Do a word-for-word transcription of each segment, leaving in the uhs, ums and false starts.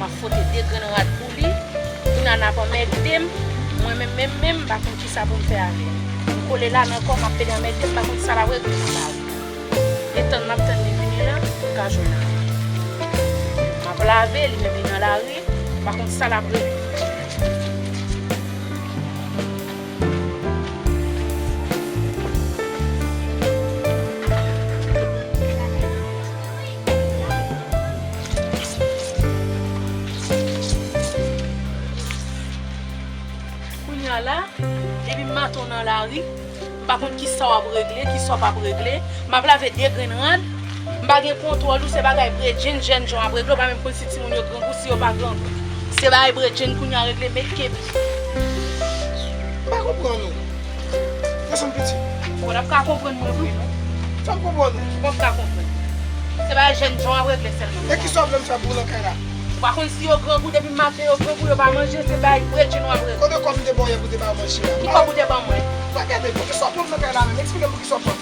M ap fwote de grenn rad pou li. Kounye a n ap anmède m. Mwen menm, menm, menm, m pa konn kisa pou m fè avè l. M kole la nan kò, m ap pede anmède m, m pa konn sa l ap regle nan lari. Etan m ap tann li vini la, m ka jwenn avè l. M ap lave, li menm li nan lari, m pa konn sa l ap regle. Kounye a la, depi maten w nan lari, m pa konn kisa w ap regle, kisa w p ap regle. M ap lave de grenn rad, m pa gen kontwòl ou, se bagay bredjenn, jènjan w ap regle, w pa menm konn si timoun yo grangou, si yo pa grangou. Se bagay bredjenn kounye a regle, met kepi. M pa konprann ou. Desann piti. Bon, n ap ka konprann mwen vre, non? Fè m konprann ou. Bon, m ka konprann. Se bagay jènjan w ap regle sèlman. E kisa w vle m fè pou ou nan kay la? Ou pa konn si yo grangou, depi maten yo grangou, yo pa manje, se bay bredjenn w ap regle. Kote kòb m te ba w yè pou te ba yo manje a? Ki kòb ou te ban mwen? Pa gade, poukisa w pran m nan kay la menm? Eksplike m poukisa w pran m.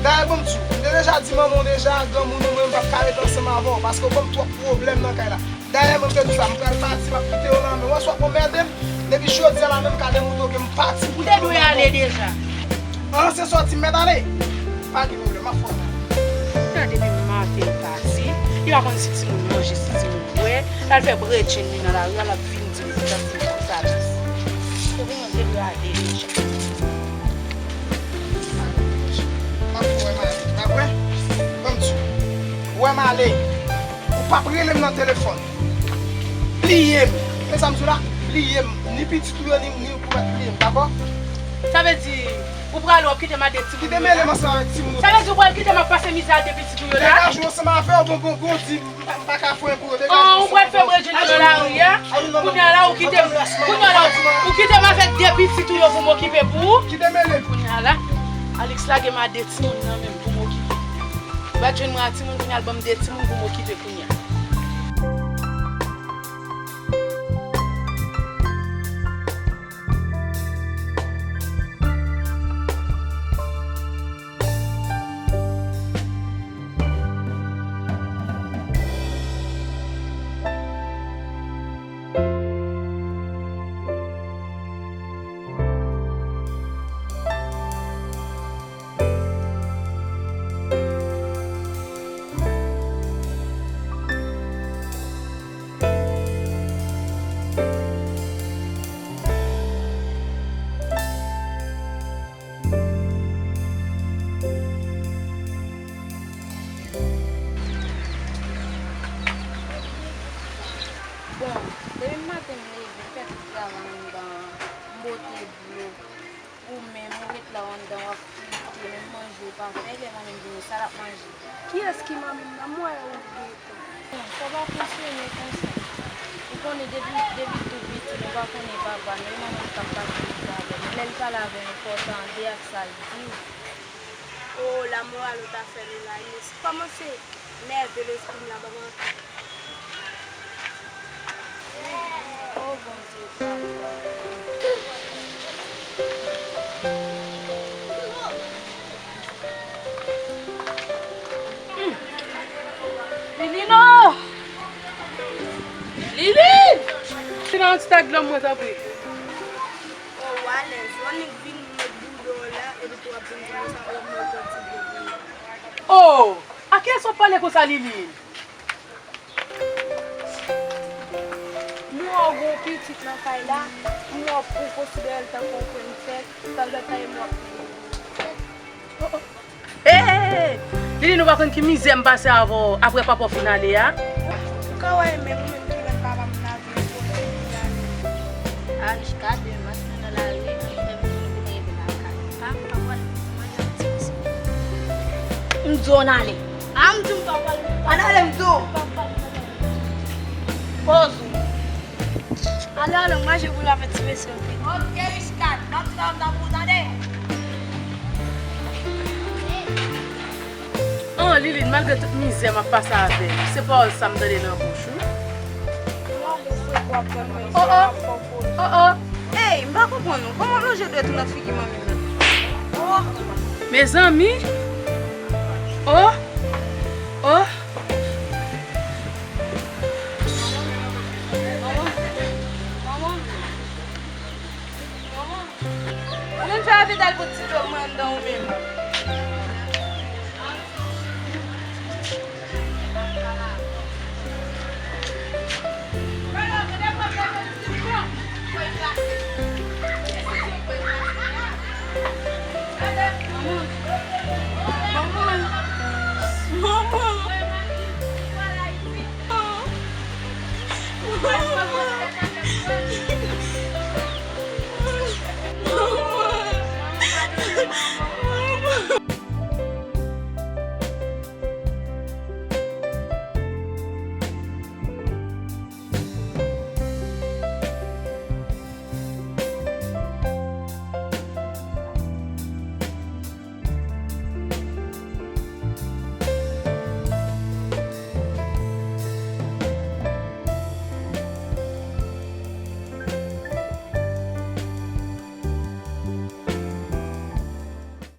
Dayè, ban m di w, m te deja di manman w deja, granmoun ou, mwen, m p ap ka ret ansanm avè w, paske w ban m twòp pwoblèm nan kay la. Dayè, mwen, m te di w sa, m pral pati, m ap kite yo nan men w. Wè, swa w anmède m, depi jodi a la menm, m ka demoutre w ke m pati pou yon moman. Ou te dwe ale deja. An, se sòti m mèt ale. Pa gen pwoblèm, m ap fè w sa. Gade, depi maten l pati, li pa konn si timoun manje, si timoun bwè. L al fè bredjenn li nan lari a, l ap vin di m pou sa, di m pou sa. Ou konnen m te dwe ale deja. M ap wè m ale, m ap wè. Ban m di w. Wè m ale. Ou p ap rele m nan telefòn. Bliye m. Men sa m di w la, bliye m. Ni pitit ou yo, ni, ni ou pou mèt bliye m, dakò? Sa vle di, ou prale, w ap kite m ak de timoun yo la? Kite mele m ansanm avèk timoun yo. Sa vle di ou pral kite m ap pase mizè ak de pitit ou yo la? Degaje w ansanm avè w, bon, bon, bon, di m pa, m pa ka fè anyen pou yo. Degaje w. An, ou pral fè bredjenn yo nan lari a? Kounye a la, ou kite m, kounye a la, ou kite m avèk de pitit ou yo pou m okipe pou ou? Kite mele m. Kounye a la, Alix lage m ak de timoun nan men m pou m okipe. Ou pral jwenn mwen ak timoun, kounye a l ban m de timoun pou m okipe kounye a. Bon, depi maten m leve, m fè tout travay anndan an, m pote dlo. Ou menm, ou ret la w anndan, w ap frite, menm manje ou pa fè, lè manmi m vini, sa l ap manje? Kiyès ki manmi m nan? M wè ou gentan. Bon, sa pa fonksyone konsa. Ou konnen depi, depi tou piti, nou pa konnen papa nou, e manmi m k ap pase mizè avè nou. Lè l pale avè nou, fò w tande ak sa l di w. O, lamoral ou ta fè nou la, e kòmanse nève lespri m la, papa. O Bondye, papa. Lilino! Lili! Vin nan yon ti tak dlo mwen, tanpri. O, w alèz. W annik vin met bouda w la, epi tou w ap vin di mwen sa w ap mete yon ti dlo pou mwen. O! A kiyès w ap pale konsa, Lili? M wè w gen yon pitit nan kay la, m wè w poko sou dèyè l tankou yon krenn fèt, tanzantan e m w ap peye. O, o. Hey! Lili, nou pa konn ki mizè m pase avè w apre papa w fin ale a? Ou ka wè menm ou menm ki rann papa m la vin pote pou l ale. Alix, gade, m ap nan lari, m ap fè moun vin ede lakay. Pa, pa pral manje yon ti biswi. M di w ann ale. A, m di w m pa pral. Ann ale, m di w. Poz ou. Ale, ale, m manje pou l avè ti mesye yo. Ok, Richcard, m ap fè yon tan pou w tande. An, Liline, malgre tout mizè m ap pase avè l, se pawòl sa m tande nan bouch ou. Oh, oh. Oh, oh. Ey, m pa konprann ou. Kòman w lonje dwèt ou nan figi manmi m nan? Oh. Mezanmi. Oh. Oh. Te dal pou ti dlo mwen anndan ou menm.